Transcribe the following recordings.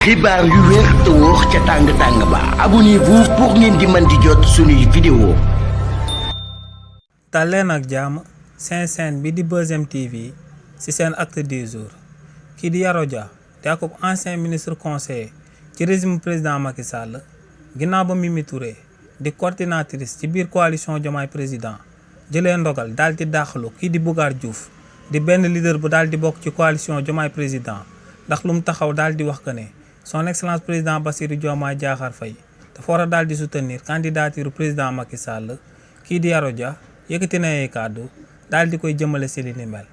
xibaar yu wér te wóor ca tàng-tàng ba abonnez-vous pour ngeen di mën di jot suñuy vidéo. tàlleen ak jàmm seen bi di Buzz M TV ci seen acte du jour kii di Yoro Dia di ak ancien ministre conseiller ci régime président Macky Sall ginnaaw ba Mimi Touré di coordinatrice ci biir coalition Diomaye président jëlee ndogal daal di dàqalu kii di Bougar Diouf di benn leader bu daal di bokk ci coalition Diomaye président ndax lu mu taxaw daal di wax que ne son excellence président Bassirou Diomaye Diakhar Faye dafa war a daal di soutenir candidature président Macky Sall kii di Yoro Dia yëkkati na ay kàddu daal di koy jëmale si li ni mel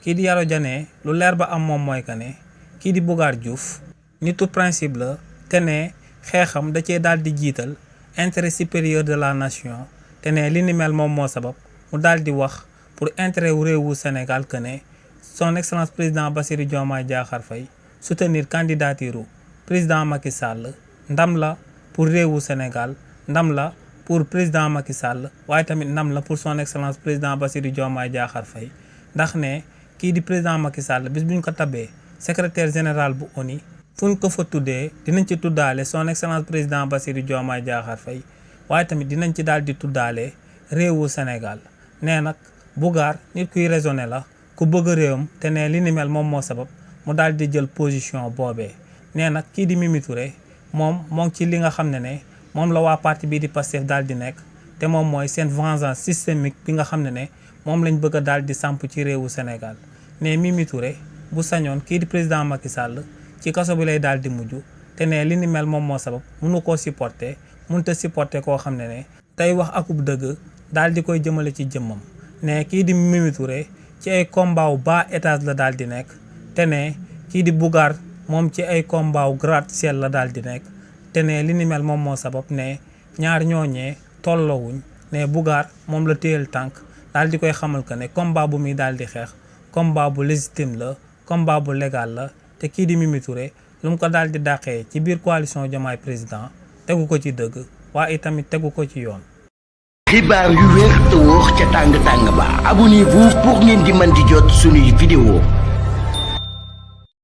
kii di Yoro Dia ne lu leer ba am moom mooy que ne kii di Bougar Diouf nitu principe la te ne xeexam da cee daal di jiital intérêt supérieur de la nation te ne li ni mel moom moo sabab mu daal di wax pour intérêt wu réewu Sénégal que ne son excellence président Bassirou Diomaye Diakhar Faye soutenir candidature président Macky Sall ndam la pour réewu Sénégal ndam la pour président Macky Sall waaye tamit ndam la pour son excellence président Bassirou Diomaye Diakhar Faye ndax ne kii di président Macky Sall bis bu ñu ko tabee secrétaire général bu ONU fu ñu ko fa tuddee dinañ ci tuddaale son excellence président Bassirou Diomaye Diakhar Faye waaye tamit dinañ ci daal di tuddaale réewu Sénégal nee nag Bougar nit kuy raisonné la ku bëgg réewam te ne li ni mel moom moo sabab mu daal di jël position boobee nee nag kii di Mimi Touré moom moo ngi ci li nga xam ne moom la waa parti bii di Pastef daal di nekk te moom mooy seen vengeance systémique bi nga xam ne moom lañ bëgg a daal di samp ci réewu Sénégal ne Mimi Touré bu sañoon kii di président Macky Sall ci kaso bi lay daal di mujj te ne li ni mel moom moo sabab mënu koo supporter mënut a supporter koo xam ne tey wax akub dëgg daal di koy jëmale ci jëmmam ne kii di Mimi Touré ci ay combat wu bas étage la daal di nekk te ne kii di Bougar moom ci ay combat wu gratte-ciel la daal di nekk te ne li ni mel moom moo sabab ne ñaar ñooñee tolloowuñ ne Bougar moom la téyel tànk daal di koy xamal que ne combat bu muy daal di xeex combat bu légitime la combat bu légal la te kii di Mimi Touré lu mu ko daal di dàqee ci biir coalition Diomaye président tegu ko ci dëgg waaye itamit tegu ko ci yoon. xibaar yu wér te wóor ca tàng-tàng ba abonnez-vous pour ngeen di mën di jot suñuy vidéo.